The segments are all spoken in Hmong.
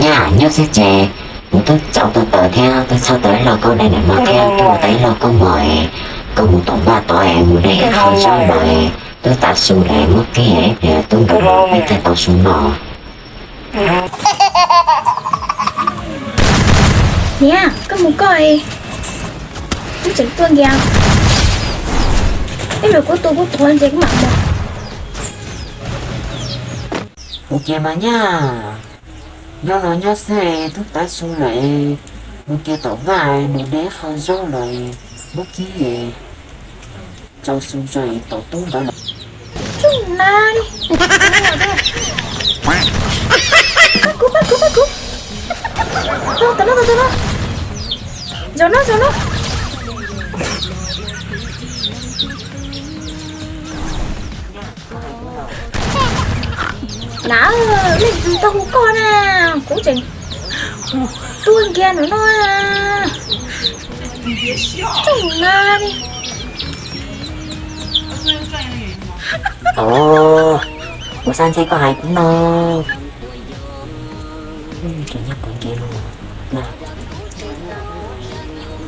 Nyab, nyob xwb ces kuv twb txaus tau taws thiab twb txhawb tau ib lauj kaub dej ntawm no thiab twb ua tau ib lauj kaub mov es koj mus tom vaj tod es mus de ib qho zaub los es twb tav su lawm muab kib es ib pliag tub nrog peb thiaj tau su noj. Niam, koj mus koj, kuv tseem tuaj nkias, ib pliag kuv tua kuv tuag ntshe kuv mam mus. Ua cas mas nyab, nyob no nyob xwb twb tav su lawm, mus kiag tom vaj mus de ib qho zaub los muab kib es txaus su tso es tos tub ntawd los. Tsuj na li. Pab kuv, pab kuv, pab kuv. Zaum no, zaum no, zaum no. Nav, leej twg tau hu koj na, kuv tseem tuaj nkias nram no. Tsuj na li. Os, kuv xav ntshe koj hais kuv no. Ces nyob puas nce no,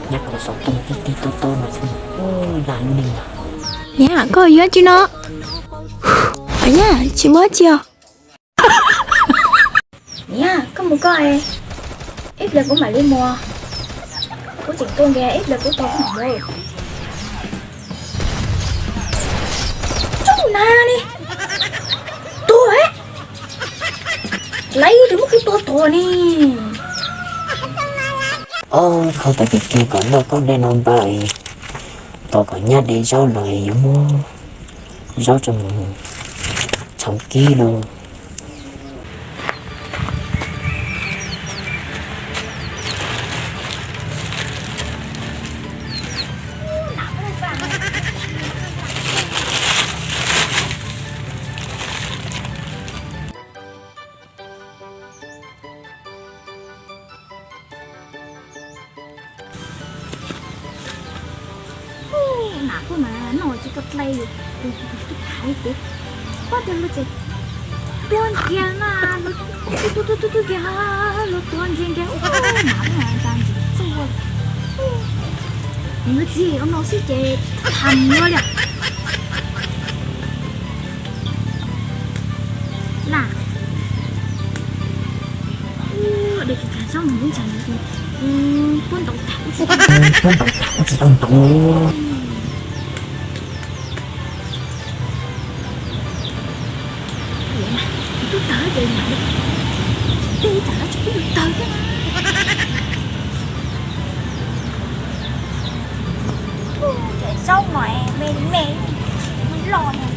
nyob puas xov tooj tib tib tob tob no xwb. Lag lub neej no. Niam, koj yuav tsi no? Niam, tsis muaj tsi os. Niam, koj mus koj, ib pliag kuv mam li mus. Kuv tseem tuaj nkias ib pliag kuv tau kuv mam mus. Tsuj na li. Tuag, lawv twb muab kuv tua tuag ne. Ob qho tas kiag kiag kom lauj kaub dej no npaj, tos kom nyab de zaub los yuav muab zaub tso mus txhoov kib lauj. Nam kuj mas noj tsis tau dlai, tus thaiv ces pab tias luag tseem tuaj nkiag na, tuaj tuaj tuaj tuaj nkiag, luag tuaj nkiag nkiag, nam kuj mas ntsa ntsis txuj. Nws txig ua no xwb ces tham nws li. Nam, de tsis tag zaub mus lub ntsa, puab ntaus tag ub tsis tau, puab ntaus tag ub tsis tau ntaus. Tub tawg ces nam, de tag lawv tsis pub yus tawg thiab na. Ces zaub no me me loj no.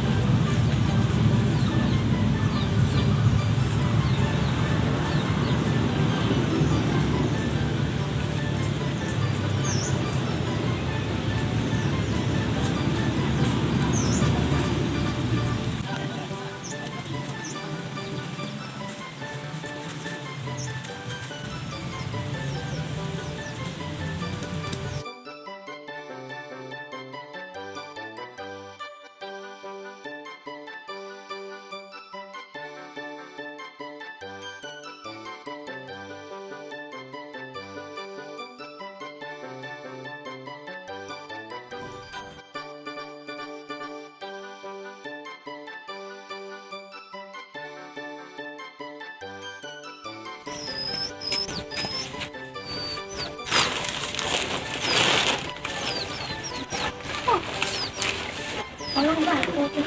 Ua lub npaj ua ke.